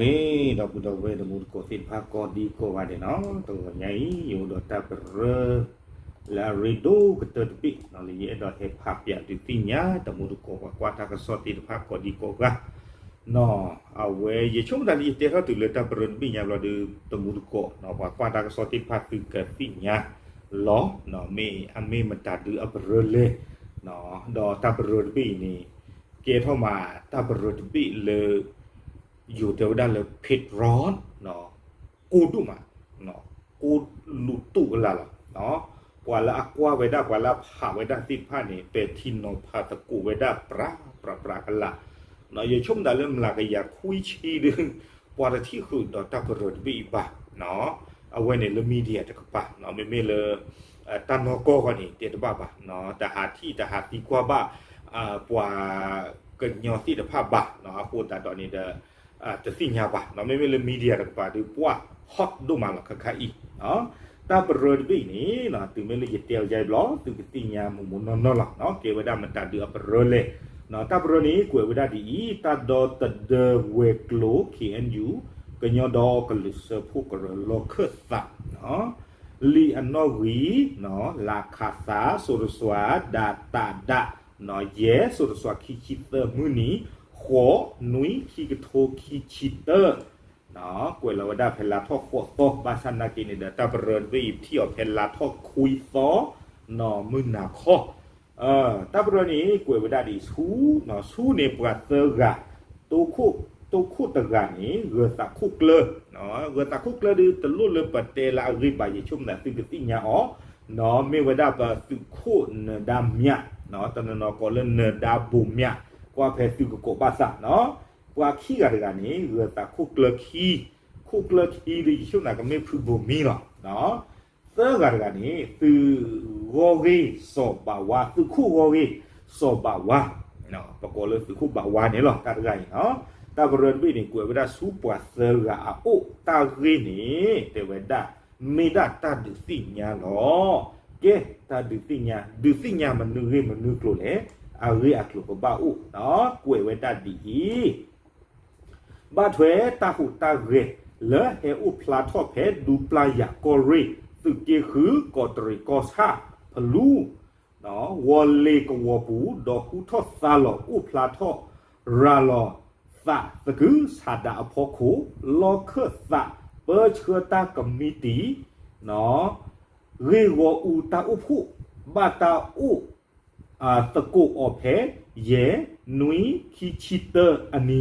န့ၣ် ဒီပုၢ်ဒီဝဲၢ်တံၤသကိးသ့ၣ်တဖၣ်ကိးဒံကိးဂၤဒဲးန့ၣ်, တဂီၤညါအံၤ ယအိၣ်ဒီးတၢ်ပရၢ လၢအရ့ဒိၣ်ကတၢၢ်တဘ့ၣ်န့ၣ် လၢယအဲၣ်ဒိးဟဲဖးပၠးဒုးသ့ၣ်ညါ တံၤသကိးပှၤကွၢ်တၢ်ကစီၣ်သ့ၣ်တဖၣ်ကိးဒံကိးဂၤ အဝဲယဆိကမိၣ်တၢ်လၢယတဲထီၣ်တုၤလၢတၢ်ပရၢတဘ့ၣ်ညါဘျီဒီး တံၤသကိး ပှၤကွၢ်တၢ်ကစီၣ်သ့ၣ်တဖၣ်သုကသ့ၣ်ညါလီၤ. မ့ၢ်အမ့ၢ်မတၤဒုးအပရၢလဲၣ်, ဒီးတၢ်ပရၢတဘ့ၣ်အံၤန့ၣ် ကဲထီၣ်မးတၢ်ပရၢတဘ့ၣ်လၢ ယိၤတဲဝဲဒၣ်လၢ Patriot ကိၢ်ဒိၣ်မး, ကိၢ်လူတူၢ်အလၢ်လီၤ. ပှၤလၢအကွၢ်ဝဲဒၣ် ပှၤလၢအဖးဝဲဒၣ်သ့ၣ်တဖၣ်န့ၣ် ပဲာ်ထံနီၤဖးသကိးဝဲဒၣ်ပြးပြးပြးကလာ်, ယဆိကမိၣ်တၢ်လၢမျးကယၤခွံဆံဒီး ပှၤတထံၣ်ဃုာ်ဒီးတၢ်ပရၢတဘ့ၣ်အံၤဘၣ်. အဝဲန့ၣ်လၢ media တကပၤ, မ့မ့ၢ်လၢ တၢ်နီၢ်ကီၢ်ဃီန့ၣ် တဲတဘၣ်ဘၣ်, တဟးထံၣ်တဟးသံကွၢ်ဘၣ် ပှၤကညီသ့ၣ်တဖၣ်ဘၣ်, အဃိသတးဒီးန့ၣ်ဒီး တသ့ၣ်ညါဘၣ်, မ့မ့ၢ်လၢ media တကပၤဒီး ပှၤ hot ဒိၣ်မးလီၤ ခဲခါအံၤ. တၢ်ပရၢတဘ့ၣ်အံၤန့ၣ် တုၤမ့ၢ်လၢယတဲအီၤယါအံၤဘျီ သုကသ့ၣ်ညါမိၢ်မိၢ်နီၢ်နီၢ်လီၤ. ကဲဝဲဒၣ်မတၤဒုးအပရၢလဲၣ်. တၢ်ပရၢန့ၣ် ကွဲးဝဲဒၣ်ဒ်အံၤ, တၢ်ဒီသဒၢဝဲၤကျိၤ K N U ကညီဒီကလုာ်စၢဖှိၣ်ကရၢလီၢ်ခၢၣ်သး လံာ်အနီၣ်ဂံၢ် လါခးသး စိၤတစွၤ ဒးတးဒး ယဲၢ် စိၤတစွၤ ခံဆံသၢမုၢ်နံၤ ဃိး နွံ ခံကထိခံဆံတၢ ကွဲးလီၤဝဲဒၣ်ဖဲလါထီၣ်ဃိးသီ ဘၣ်ဆၣ်နာ်က့န့ၣ်ဒီး တၢ်ပရၢတဘ့ၣ်အံၤထံၣ်အီၤဖဲလါထီၣ်ခွံသီ နီၢ်မုၢ်နၤခီ တၢ်ပရၢန့ၣ် ကွဲးဝဲဒၣ်ဒ်ဆူ ဆူန့ၣ်ပှၤသၢဂၤ တိခိၣ်တဂၤန့ၣ် ဂၢၤသးခိၣ်ကျၢ, ဂၢၤသးခိၣ်ကျၢဒီး တလိၣ်လၢပတဲလၢအဂ့ၢ်ဘၣ် ယဆိကမိၣ်သးသုကသ့ၣ်ညါအီၤ, မ့ၢ်ဝဲဒၣ်ပသုးခိၣ်နၢၤဒါမြး, တနီၤနီၤကိးလၢနၢၤဒါဘိၣ်မြး, ကွၢ်ဖဲသုကကိးဘၣ်သးနီၤ, ပှၤခံဂၤတဂၤန့ၣ် ဂၢၤသးခိၣ်ကျၢခံ, ခိၣ်ကျၢခံဒီး ယဆိကမိၣ်သးကမ့ၢ်ဖုဘိၣ်မံလီၤ. သၢဂၤတဂၤန့ၣ် သုးဂီၢ်ဂ့ၢ်စီၤဘးဝါ, သုးခိၣ်ဂီၢ်ဂ့ၢ်စီၤဘးဝါ, ပကိးလၢသုးခိၣ်ဘးဝါန့ၣ်လီၤ တၢ်တဂၤအံၤနီၤ. တၢ်ပရၢတဘ့ၣ်န့ၣ် ကွဲးဝဲဒၣ်ဆူပှၤသၢဂၤအအိၣ် တၢ်ဂ့ၢ်န့ၣ် တဲဝဲဒၣ် မ့ၢ်ဒၣ်တၢ်ဒုးသ့ၣ်ညါလီၤ. ကဲ တၢ်ဒုးသ့ၣ်ညါ, ဒုးသ့ၣ်ညါမနုၤဂ့ၢ်မနုၤကျိၤလဲၣ်, အဂ့ၢ်အကျိၤကဘၣ်အိၣ်, ကွဲးဝဲဒၣ်ဒ်အံၤ ဘၣ်ထွဲတၢ်ဟူးတၢ်ဂဲၤ လၢဟဲအိၣ်ဖျါထီၣ်ဖဲဒူပျၢ်ယၤကီၢ်ရ့ၣ် သုးက့ဃု ကီးတရံးကီၢ်ဆၣ် ဖလူ ဝီၤလ့ၤကဝီၤပူၤ ဒီးဟူထီၣ်သါလီၤအိၣ်ဖျါထီၣ် ရၤလီၤသးသကုၤဆးဒးအဖီခိၣ် လီၢ်ခၢၣ်သးပၢဆှၢတၢ်ကမံးတံာ် ဂ့ၢ်ဂီၢ်အူတၢ်အိၣ်ဖှိၣ် ဘၣ်တၢ်အိၣ် သကိးအီၤဖဲ ယဲၢ် နွံ ခံဆံတၢအနံ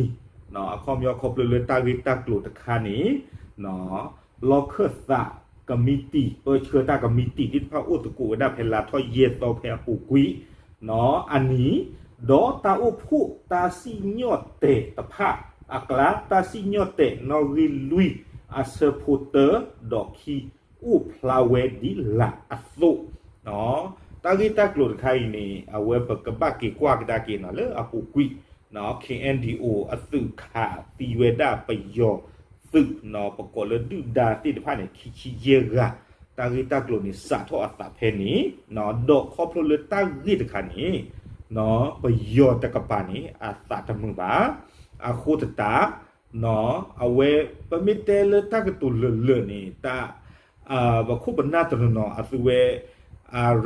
ၤ, အခီပညီခီဖျိလၢတၢ်ဂ့ၢ်တၢ်ကျိၤတခါန့ၣ် လီၢ်ခၢၣ်သးကမံးတံာ် ပၢဆှၢတၢ်ကမံးတံာ်သ့ၣ်တဖၣ်အိၣ်သကိးဝဲဒၣ်ဖဲလါထီၣ်ယဲၢ်သီဖဲအပူၤကွံာ် အနံၤ, ဒီးတၢ်အိၣ်ဖှိၣ်တၢ်စံၣ်ညီၣ်တဲာ်တဖၣ်အကျါ တၢ်စံၣ်ညီၣ်တဲာ်နီၣ်ဂံၢ်လွံၢ်အဆၢဖိတၢဒီးခံ အိၣ်ဖျါဝဲဒ်လာ်အသိး, တၢ်ဂ့ၢ်တၢ်ကျိၤတခါအံၤန့ၣ် အဝဲပကဘၣ်က့ၤကွၢ်ကဒါက့ၤနီၤ လၢအပူၤကွံာ် K N D O အသုးခးသံဝဲဒၣ်ပယီၤသုး ပကိးလၢဒုၣ်ဒါသ့ၣ်တဖၣ်န့ၣ် ခံဆံယဲၢ်ဂၤ, တၢ်ဂ့ၢ်တၢ်ကျိၤန့ၣ် စးထီၣ်အသးဖဲန့ၣ်, ဒီးခီဖျိလၢတၢ်ဂ့ၢ်တခါန့ၣ် ပယီၤတကပၤန့ၣ် အသးတမုာ်ဘၣ်, အဃိသတး အဝဲ ပမ့ၢ်တဲလၢတၢ်ကတိၤလၢာ်လၢာ်န့ၣ် တၢ် ပခိၣ်ပနၢ်တနီၤနီၤ အသုဝဲ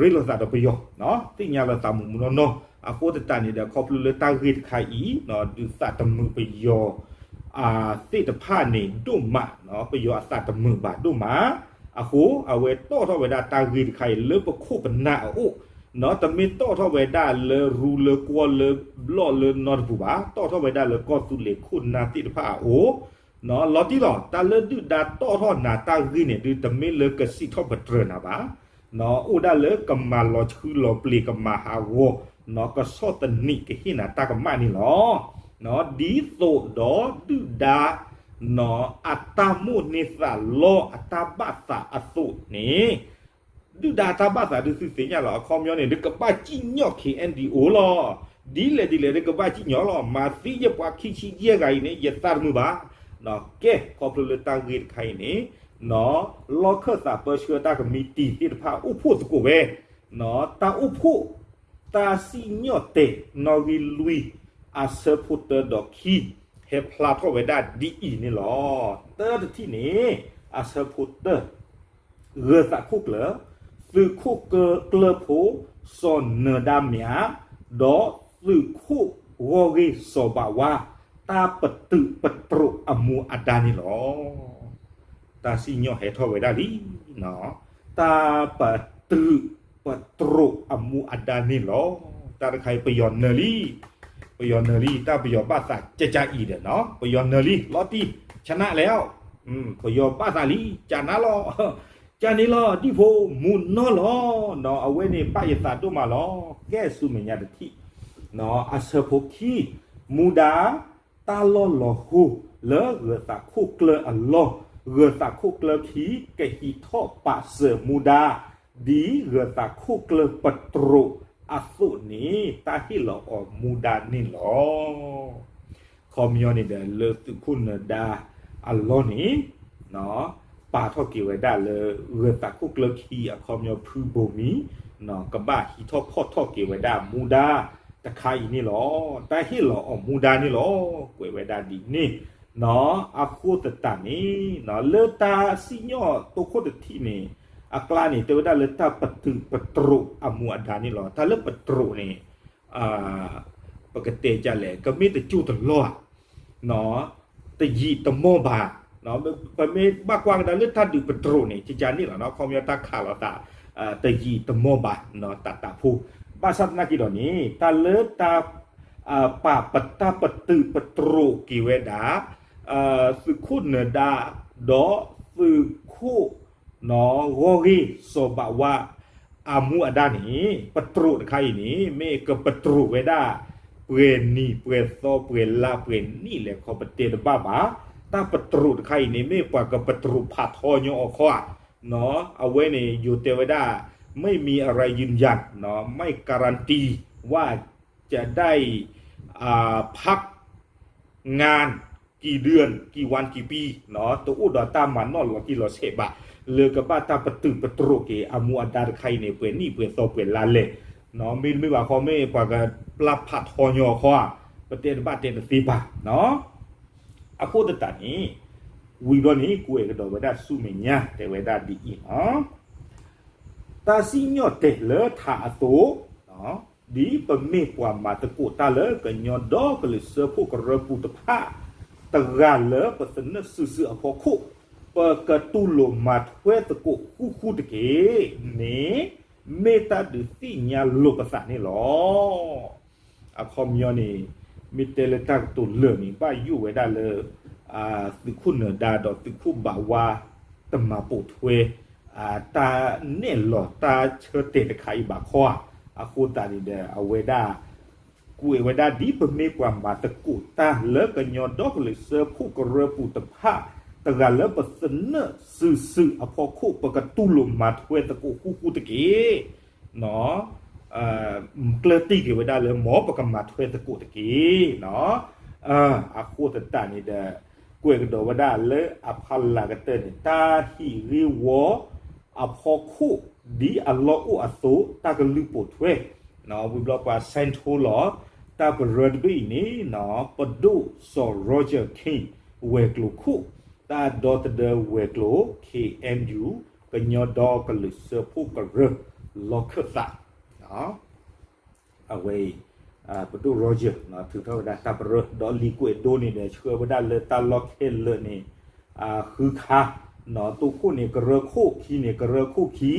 ရ့လိာ်သးဒီးပယီၤ သ့ၣ်ညါလိာ်သးမုၢ်မုၢ်နီၢ်နီၢ်, အဃိသတးန့ၣ်ဒီး ခီဖျိလၢတၢ်ဂ့ၢ်တခါအံၤ ဒုးသးတမုာ်ပယီၤ သ့ၣ်တဖၣ်န့ၣ်ဒိၣ်မး, ပယီၤအသးတမုာ်ဘၣ်ဒိၣ်မး, အဃိ အဝဲတီၣ်ထီၣ်ဝဲဒၣ်တၢ်ဂ့ၢ်တခါအံၤလၢပခိၣ်ပနၢ်အအိၣ်, တမ့ၢ်တီၣ်ထီၣ်ဝဲဒၣ်လၢရူလၢကွီၢ်လၢဘျီၣ်လၢနီတပူၤဘၣ်, တီၣ်ထီၣ်ဝဲဒၣ်လၢကီၢ်သူလ့ၤခိၣ်နၢ်သ့ၣ်တဖၣ်အအိၣ် လီၤတံၢ်လီၤ, တၢ်လၢဒုၣ်ဒါတီၣ်ထီၣ်နၤတၢ်ဂ့ၢ်န့ၣ် ဒုးတမ့ၢ်လၢကစံးထီၣ်ပတြၢၤနၤဘၣ်, အိၣ်ဒၣ်လၢကမၤလီၤဆှုလီၤပျ့ၤ ကမၤဟးဂီၤ, ကဆီၣ်သနံးကဟ့ၣ်နၤတၢ်ကမၣ်န့ၣ်လီၤ. ဒ်သိးဒီးဒုၣ်ဒါ အတၢ်မိၣ်န့ၢ်သးလီအတၢ်ဘၣ်သးအသိးန့ၣ် ဒုၣ်ဒါတၢ်ဘၣ်သးဒုးသုသ့ၣ်ညါလီၤ. အခီပညီန့ၣ် ဒုးကဘၣ်စံၣ်ညီၣ် K N D O လီၤ. ဒ်လဲၣ်ဒ်လဲၣ် ဒုးကဘၣ်စံၣ်ညီၣ်လီၤ. မၤသံယပှၤခံဆံယဲၢ်ဂၤအံၤန့ၣ် ယသးတမုာ်ဘၣ်. ကဲ ခီဖျိလၢတၢ်ဂ့ၢ်တခါအံၤန့ၣ် လီၢ်ခၢၣ်သးပၢဆှၢတၢ်ကမံးတံာ်သ့ၣ်တဖၣ်အိၣ်ဖှိၣ်သကိးဝဲ တၢ်အိၣ်ဖှိၣ် တၢ်စံၣ်ညီၣ်တဲာ် နီၣ်ဂံၢ်လွံၢ် အဆၢဖိတၢဒီးခံ တဲဖျါထီၣ်ဝဲဒၣ်ဒ်အံၤန့ၣ်လီၤ. တၢတထံၣ်န့ၣ် အဆၢဖိတၢ ဂၢၤသးခိၣ်ကျၢၢ်, သုးခိၣ်ကျၢၢ်ဖိ စီၤနၢၤဒါမၠး, ဒီးသုးခိၣ်ဂီၢ်ဂ့ၢ်စီၤဘးဝါ တၢ်ပတုာ်ပတြိာ်အမူအဒါန့ၣ်လီၤ. တၢ်စံၣ်ညီၣ်ဟဲထီၣ်ဝဲဒၣ်လံ, တၢ်ပတုာ်ပတြိာ်အမူအဒါန့ၣ်လီၤ. တၢ်တခါအံၤပယီၤနၢၤလံ, ပယီၤနၢၤလံ, တၢ်ပယီၤဘၣ်သးကကအံၤဒီးနီၤ, ပယီၤနၢၤလံ လီၤတံၢ် ชนะแล้ว, ပယီၤဘၣ်သးလံ ကနၣ်လီၤ, ကန့ၣ်လီၤ ဒံၣ်ဖိမူနီၢ်လီၤ, အဝဲန့ၣ်ဘၣ်ယသးဒိၣ်မးလီၤ. ကဲဆူမဲာ်ညါတထံၣ်, အဆၢဖိခံ, မူဒါ တၢ်လီၢ်လီၤဟိ လၢဂၢၤသးခိၣ်ကျၢၢ်အလီၢ်, ဂၢၤသးခိၣ်ကျၢၢ်ခံ ကဟံးထီၣ်ပာ်စၢၤမူဒါ ဒ်ဂၢၤသးခိၣ်ကျၢၢ်ပတြိာ်အသိးန့ၣ် တၢ်ဟ့ၣ်လီၤအီၤမူဒါန့ၣ်လီၤ. ခီပညီန့ၣ်ဒီး လၢသုးခိၣ်နၢၤဒါအလီၢ်န့ၣ် ပာ်ထီၣ်က့ၤဝဲဒၣ်လၢ ဂၢၤသးခိၣ်ကျၢၢ်ခံ အခီပညီဖုဘိမံၤ ကဘၣ်ဟံးထီၣ်ဖီၣ်ထီၣ်က့ၤဝဲဒၣ်မူဒါတခါအံၤန့ၣ်လီၤ. တၢ်ဟ့ၣ်လီၤအီၤမူဒါန့ၣ်လီၤ. ကွဲးဝဲဒၣ်ဒ်န့ၣ် အဃိသတးန့ၣ် လၢတၢ်စံၣ်ညီၣ်တိခိၣ်တထံၣ်န့ၣ် အကျါန့ၣ် တဲဝဲဒၣ်လၢတၢ်ပတုာ်ပတြိာ်အမူအဒါန့ၣ်လီၤ. တၢ်လၢပတြိာ်န့ၣ် ပကတဲဒ်လဲၣ် ကမ့ၢ်တစိၢ်တလီၢ်ဧါ တယံာ်တမီၢ်ဘၣ်, ပမ့ၢ်ဘၣ်ကွၢ်ကဒါလၢတၢ်ဒုးပတြိာ်န့ၣ် ကကန့ၣ်လီၤ ခီပညီတၢ်ခးလိာ်သး တယံာ်တမီၢ်ဘၣ် တၢ်တၢ်ဖိ, ဘၣ်ဆၣ်သနာ်က့ဒီးန့ၣ် တၢ်လၢတၢ် ပာ်ပတၢ်ပတုာ်ပတြိာ်က့ၤဝဲဒၣ် သုးခိၣ်နၢၤဒါ ဒီးသုးခိၣ် ဂီၢ်ဂ့ၢ်စီၤဘးဝါ အမူအဒါန့ၣ် ပတြိာ်တခါအံၤန့ၣ် မ့ၢ်ကပတြိာ်ဝဲဒၣ် ပှဲၤနံၤပှဲၤသီပှဲၤလါ ပှဲၤနံၣ်လဲၣ်ခီ ပတဲတဘၣ်ဘၣ်. တၢ်ပတြိာ်တခါအံၤန့ၣ် မ့ၢ်ပှၤကပတြိာ်ဖးထီညီအခီဧါ, အဝဲန့ၣ် ယိၤတဲဝဲဒၣ် ไม่มีอะไรยืนยัน ไม่การันตี ว่าจะได้ พักงาน กี่เดือน กี่วัน กี่ปี တအိၣ်ဒီးတၢ်မၤနီၣ်လီၤတံၢ်လီၤဆဲးဘၣ် လၢကဘၣ်တၢ်ပတုာ်ပတြိာ်က့ၤ အမူအဒါတခါအံၤန့ၣ် ပှဲၤနံၣ်ပှဲၤသီပှဲၤလါလဲၣ်, မ့တမ့ၢ်ဘၣ်ခီ မ့ၢ်ပှၤကပျၢ်ဖးထီညီအခီဧါ, ပတဲတဘၣ်တဲတသ့ဘၣ်. အဃိသတးန့ၣ် ဝံၤဘျီန့ၣ် ကွဲးကဒီးဝဲဒၣ်ဆူမဲာ်ညါ တဲဝဲဒၣ်ဒ်အံၤလီၤ. တၢ်စံၣ်ညီၣ်တဲာ်လၢထးအသိး ဒ်ပမ့ၢ်ပှၤမၤသကိးတၢ်လၢကညီဒီကလုာ်စၢဖှိၣ်ကရၢပူၤတဖၣ် တဂၤလၢပသနၢၣ်စုာ်စုာ်အဖီခိၣ် ပကတူၢ်လိာ်မၤထွဲသကိးဃူဃူတက့ၢ်န့ၣ် မ့ၢ်တၢ်ဒုးသ့ၣ်ညါလိာ်ပသးန့ၣ်လီၤ. အခီပညီန့ၣ် မ့ၢ်တဲလၢတၢ်ကတိၤလၢာ်န့ၣ် ဘၣ်ယိၣ်ဝဲဒၣ်လၢ သုးခိၣ်နၢၤဒါဒီးသုးခိၣ်ဘးဝါ တမၤပိာ်ထွဲ တၢ်နဲၣ်လီၤတၢ်ဆၢတဲာ်တခါအံၤဘၣ်ခီဧါ, အဃိသတးန့ၣ်ဒီး အဝဲဒၣ် ကွဲးဝဲဒၣ်ဒ်ပမ့ၢ်ပှၤမၤသကိးတၢ်လၢကညီဒီကလုာ်စၢဖှိၣ်ကရၢပူၤတဖၣ် တဂၤလၢပသနၢၣ်စုာ်စုာ်အဖီခိၣ် ပကတူၢ်လိာ်မၤထွဲသကိးဃူဃူတက့ၢ် ကျၢၢ်တံၢ်က့ၤဝဲဒၣ်လၢ မ်ပကမၤထွဲသကိးတက့ၢ်. အဃိသတးန့ၣ်ဒီး ကွဲးကဒီးဝဲဒၣ်လၢအဖီလာ်ကတၢၢ်န့ၣ် တၢ်ဟံၣ်ဂ့ၢ်ဝီအဖီခိၣ် ဒ်အလီၢ်အိၣ်အသိး တၢ်ကလုၢ်ပိာ်ထွဲ ဝံၤဘျီပှၤဆဲးထိလီၤ တၢ်ပရၢတဘ့ၣ်အံၤန့ၣ် ပဒိၣ်စီၤ Roger King ဝဲၤကျိၤခိၣ် တၢ်ဒီသဒၢဝဲၤကျိၤ ခ့ၣ်အဲၣ်ယူၣ် ကညီဒီကလုာ်စၢဖှိၣ်ကရၢ လီၢ်ခၢၣ်သး အဝဲအံၤ ပဒိၣ် Roger ထုးထီၣ်ဝဲဒၣ်တၢ်ပရၢ ဒီးလံာ်ကွဲးဒိန့ၣ်ဒီး ဆှၢဝဲဒၣ်လၢတၢ်လီၢ်ခဲလၢာ်န့ၣ် ဃုခါ, တိခိၣ်န့ၣ် ကရၢခိၣ်, ခံန့ၣ် ကရၢခိၣ်ခံ,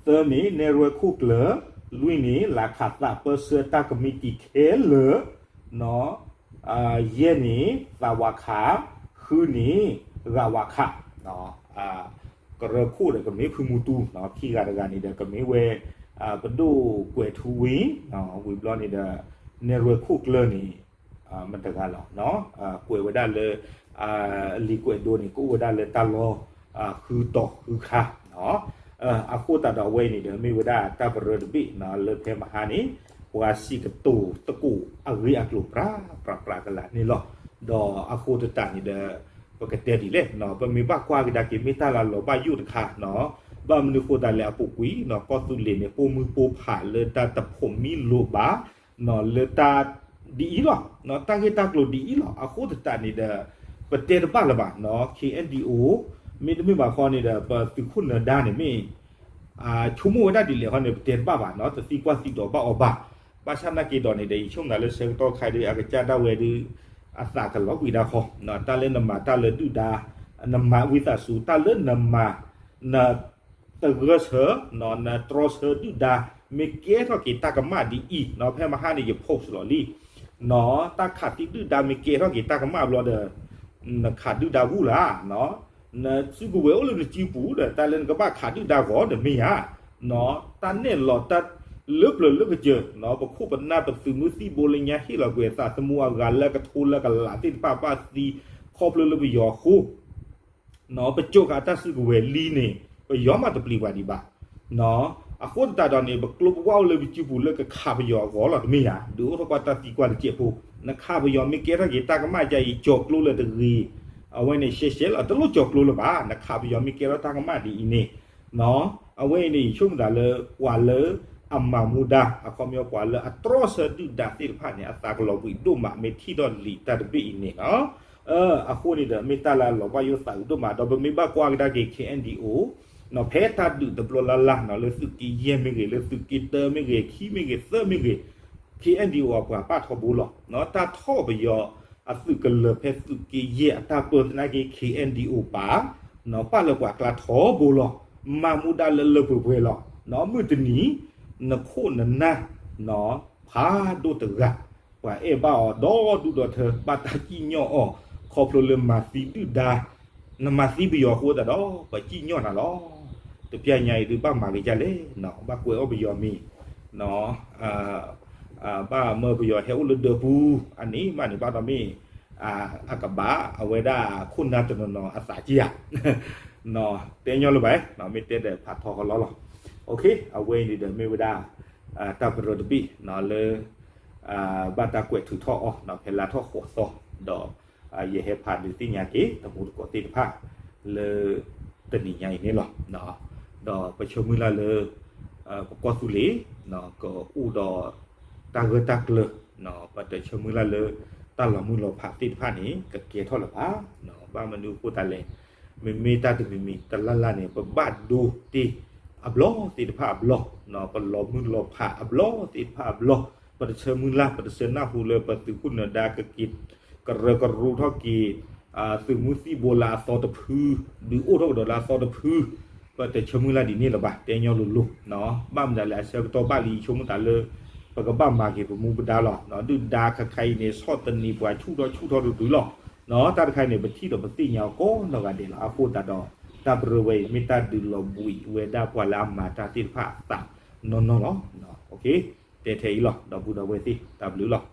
သၢန့ၣ် နဲၣ်ရွဲၣ်ခိၣ်ကျၢၢ်, လွံၢ်န့ၣ် လၢခးသးပၢဆှၢတၢ်ကမံးတံာ်ခဲလၢာ် ယဲၢ်န့ၣ် သးဝးခး, ဃုန့ၣ် ဂၤဝးခး, ကရၢခိၣ်ဒီးကမ့ၢ်ဖုမူတူ, ခံဂၤတဂၤန့ၣ်ဒီးကမ့ၢ်ဝဲ ပဒိၣ်ကွဲးထူဝ့ၣ်, ဝံၤဘျီန့ၣ်ဒီး နဲၣ်ရွဲၣ်ခိၣ်ကျၢၢ်န့ၣ် မတၤတဂၤလီၤ, ကွဲးဝဲဒၣ်လၢ လံာ်ကွဲးဒိန့ၣ် ကအိၣ်ဝဲဒၣ်လၢတၢ်လီၢ် ဃုတီၤဃုခါ အဃိသတးဒီးအဝဲအံၤန့ၣ်ဒီး မ့ၢ်ဝဲဒၣ်တၢ်ပရၢတဘ့ၣ် လၢဖဲမဟါန့ၣ် ပှၤစံးကတိၤသကိးအဂ့ၢ်အကျိၤ ပြးပြးပြးကလာ်န့ၣ်လီၤ. ဒီးအဃိသတးန့ၣ်ဒီး ပကတဲဒ်လဲၣ်, ပမ့ၢ်ဘၣ်ကွၢ်ကဒါက့ၤ မ့ၢ်တၢ်လၢလီၤဘၣ်ယိၣ်တခါ, ဘၣ်မနုၤဃိသတးလဲၣ်အပူၤကွံာ် ကီၢ်သူလ့ၤန့ၣ် ပိာ်မုၣ်ပိာ်ဖးလၢတၢ်တဖိးမံလိာ်ဘၣ် လၢတၢ် ဒ်အံၤလီၤ, တၢ်ဂ့ၢ်တၢ်ကျိၤဒ်အံၤလီၤ. အဃိသတးန့ၣ်ဒီး ပတဲတဘၣ်လၢၤဘၣ်, K N D O မ့တမ့ၢ်ဘၣ်ဃီန့ၣ်ဒီး ပသုးခိၣ်နၢၤဒါန့ၣ်မ့ၢ် ဆိကမိၣ်ဝဲဒၣ်ဒ်လဲၣ်ဃီန့ၣ် ပတဲတဘၣ်ဘၣ်, တသံကွၢ်သံဒိးဘၣ်အီၤဘၣ်. ဘၣ်ဆၣ်နာ်က့ၤဒီးန့ၣ်ဒီး ယဆိကမိၣ်လၢဆၢကတီၢ်ခါဒီး အကစၢ်ဒၣ်ဝဲဒီး အသးကလီၤကွံာ်ဒၣ်ဃီ, တၢ်လၢနမၤတၢ်လၢဒုၣ်ဒါ နမၤဝံသးစူၤ တၢ်လၢနမၤ န တဂၢၢ်ဆၢ, နတြီဆၢဒုၣ်ဒါ မ့ၢ်ကဲထီၣ်က့ၤတၢ်ကမၣ်ဒ်အံၤ, ဖဲမဟါန့ၣ် ယ post လီၤလံ, တၢ်ခးသံဒုၣ်ဒါမ့ၢ်ကဲထီၣ်က့ၤတၢ်ကမၣ်ဘျီဒီး နခးဒုၣ်ဒါဝူၢ်လၢ်, နစုကဝဲၤအိၣ်လၢနစုပူၤဒီး တၢ်လၢနကဘၣ်ခးဒုၣ်ဒါဂီၤဒီးမ့ၢ်ဧါ, တၢ်နဲၣ်လီၤတၢ်လၢပျၢၤလၢကစၢၤ, ပခိၣ်ပနၢ်ပသုးမုၢ်သံၣ်ဘိလၢညါဟ့ၣ်လီၤကွံာ်အသးသမူအဂၤလၢကထိလၢကလးသ့ၣ်တဖၣ်ဘၣ်သံ ခီဖျိလၢပယီၤအဃိ ပကၠိဃာ်တၢ်စုကဝဲၤလံန့ၣ် ပယီၤမးတပျံၤပှၤဒံးဘၣ်. အဃိသတးဒီးန့ၣ် ပကျိပဝဲအိၣ်လၢပစုပူၤလၢကခးပယီၤအဂီၢ်လီၤတမ့ၢ်ဧါ, ဒုးအိၣ်ထီၣ်ကွၢ်တၢ်သံကွၢ်တစဲးဖိ, နခးပယီၤမ့ၢ်ကဲထီၣ်က့ၤတၢ်ကမၣ်ယါအံၤ ကၠီၤကျိလၢတဂ့ၤ, အဝဲန့ၣ်ရှဲရှဲလီၤ တလိၣ်ကၠီၤကျိလၢၤဘၣ်, နခးပယီၤမ့ၢ်ကဲထီၣ်တၢ်ကမၣ်ဒ်အံၤန့ၣ် အဝဲအံၤန့ၣ် ယဆိကမိၣ်သးလၢ ပှၤလၢအမၤမူဒါ အခီပညီပှၤလၢအတြီဆၢဒုၣ်ဒါသ့ၣ်တဖၣ်န့ၣ် အသးကလီၤဘှံးဒိၣ်မး မ့ၢ်ထံၣ်ထီၣ်လံာ်တၢ်တဘ့ၣ်အံၤန့ၣ်လီၤ. အဃိန့ၣ်ဒီး မ့ၢ်တၢ်လၢအလီၤဘၣ်ယိၣ်သးအုးဒိၣ်မး ဒီးပမ့ၢ်ဘၣ်ကွၢ်ကဒါက့ၤ K N D O ဖဲတၢ်ဒုးတဘျီလၢ်လၢ်နီၤ လၢသုးက့ယဲၢ်မ့ၢ်ဂ့ၤ လၢသုးက့တၢမ့ၢ်ဂ့ၤ ခံမ့ၢ်ဂ့ၤ သၢမ့ၢ်ဂ့ၤ K N D O အပှၤပာ်ထီဘိလီၤ. တၢ်ထီၣ်ပယီၤအသုးကလၢၤဖဲသုးက့ယဲၢ်အတၢ်ပၢသနာ်က့ K N D O ပၢ် ပာ်လၢပှၤကျါထီဘိလီၤ. မၤမူဒါလၢလၢပှဲၤပှဲၤလီၤ. မုၢ်တနံၤ နခိၣ်နနၢ် ဖးဒိၣ်တဂၤ ပှၤအဲၣ်ဘၣ်အီၤဒီဒူၣ်ဒီထၢ ဘၣ်တၢ်စံၣ်ညီၣ်အီၤ ခီဖျိလၢမၤသံဒုၣ်ဒါ နမၤသံပယီၤအဃိသတးဒီး ပစံၣ်ညီၣ်နၤလီၤ. တပျၢ်ညါအံၤဒုးဘၣ်မၤက့ၤဒ်လဲၣ်, ဘၣ်ကွဲးအီၣ်ပယီၤမံၤ ဘၣ်မၢပယီၤဟဲအိၣ်လၢဒၢးပူၤ အန့ၣ်မးန့ၣ်ဘၣ်ဒီးမ့ၢ် အကဘၣ်အဝဲဒၣ်ခိၣ်နၢ်တနီၤနီၤအသးက့ဧါ. တဲညီလိာ်ဘၣ်, မ့ၢ်တဲဒီးဖးထီကလီလီၤ. အဝဲအံၤန့ၣ်ဒီးမ့ၢ်ဝဲဒၣ် တၢ်ပရၢတဘ့ၣ်လၢ ဘၣ်တၢ်ကွဲးထုးထီၣ်အီၤ ဖဲလါထီၣ်ဃိးသီ ဒီး ယဟဲဖးဒုးသ့ၣ်ညါက့ၤ တမူတကိးသ့ၣ်တဖၣ် လၢ တနံၤညါအံၤန့ၣ်လီၤ. ဒီးပဆၢမုၢ်လၢ်လၢ ပကီၢ်သူလ့ၤ ကအိၣ်ဒီး တၢ်ဂၢၢ်တၢ်ကျၢၤ ပတဆၢမုၢ်လၢ်လၢ တၢ်လီၤမုၢ်လီၤဖးသ့ၣ်တဖၣ်န့ၣ် ကကဲထီၣ်လၢၤဘၣ်. ဘၣ်မနုၤအဃိသတးလဲၣ်, မ့မ့ၢ်တၢ်တမံၤမံၤတလၢ်လၢ်န့ၣ် ပဘၣ်ဒိတ့ၢ်အဘျီသ့ၣ်တဖၣ်အဘျီ, ပလီၤမုၢ်လီၤဖးအဘျီသ့ၣ်တဖၣ်အဘျီ, ပတဆၢမုၢ်လၢ် ပတဆၢနၢ်ဟူလၢပသုးခိၣ်နၢၤဒါကက့ၤ ကရၢကရိထီၣ်က့ၤ သုးမုၢ်သံၣ်ဘိလၢအသီတဖု, ဒုးအိၣ်ထီၣ်ကဒီးလၢအသီတဖု, ပတဆၢမုၢ်လၢ်ဒ်န့ၣ်လၢၤဘၣ်, တဲညီလိၤလိၤ. ဘၣ်မနုၤလဲၣ် အဆၢကတီၢ်ဘၣ်လံ ယဆိကမိၣ်သးလၢ ပကဘၣ်မၤက့ၤပမူပဒါလီၤ. ဒုၣ်ဒါခါခါအံၤန့ၣ် ဆီၣ်သနံးပှၤဆူၣ်ထီၣ်ဆူၣ်ထီၣ်တဒုလီၤ. တၢ်တခါအံၤန့ၣ် ပထံၣ်ဒီးပသ့ၣ်ညါအီၤကိးနီၢ်ဂၤဒဲးလီၤ. အဃိသတးဒီး တၢ်ပရၢဝဲအံၤ မ့ၢ်တၢ်ဒုးလီၤဘှံးဝဲဒၣ်ပှၤလၢအမၤတၢ်သ့ၣ်တဖၣ်အသးနီၢ်နီၢ်လီၤ. တဲထဲအံၤလီၤ ဒီပုၢ်ဒီဝဲၢ်သ့ၣ် တၢ်ဘျုးလီၤ.